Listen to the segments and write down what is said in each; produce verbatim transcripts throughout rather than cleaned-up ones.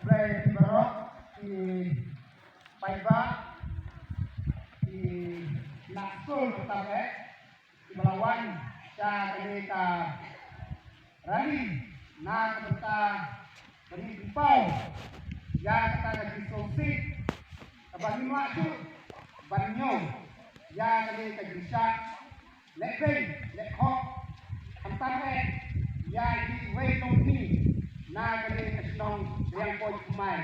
Khublei phi baroh ki paidbah, ki nongshong sngewthuh, kiba la wan sha kane ka rally na ka bynta ban pynpaw ïa kata ka jingsngewsih kaba ngim lah shuh ban ñiew ïa kane ka jingshah leh beiñ leh khoh, khamtam eh ïa kiwei ki longkmie na kane ka shnong Riangpoj Kmai.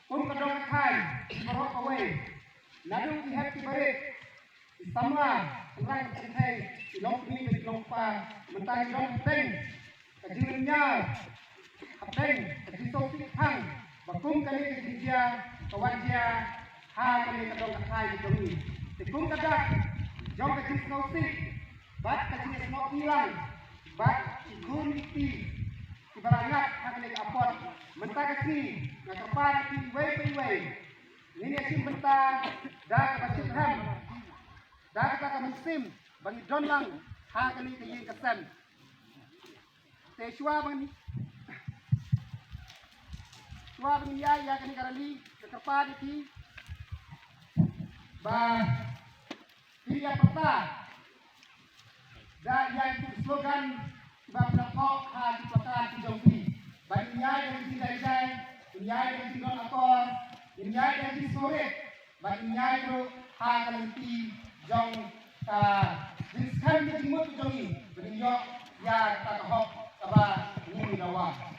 Kum ka dong ka thaiñ baroh kawei, naduh ki hep ki barit, ki samla, ki samla ka kynthei, ki longkmie, ki longkpa, mynta ngi don hapdeng ka jinglynñiar, hapdeng ka jingsngewsih thang ba kum kane ka jingjia ka wan jia ha kane ka dong ka thaiñ ka jong ngi. Te kum ka dak jong ka jingsngewsih bad ka jingsngewsih lang bad ki khun ki kti kiba la ngat ha kane ka apot, mynta ka sngi nga kyrpad ïa phi iwei pa iwei, ngin ïa shim bynta da kaba shitrhem, da kata ka mynsiem ba ngi don lang ha kane ka ïing ka sem. Te shuwa ban, shuwa ban ïa ïa kane ka rally, nga kyrpad ïa phi ba phi ïa pyrta da ïa ki slogan ba phi la thoh ha ki placard ki jong phi. Ba ngin ïaid da ki jingdai jai, ngin ïaid da ki jingdon akor, ngin ïaid da ki jingsorit, ba ngin ïaid ruh ha ka lynti jong ka jingskhem ka jingmut ka jong ngi, ba ngin ïoh ïa kata ka hok kaba ngi dawa.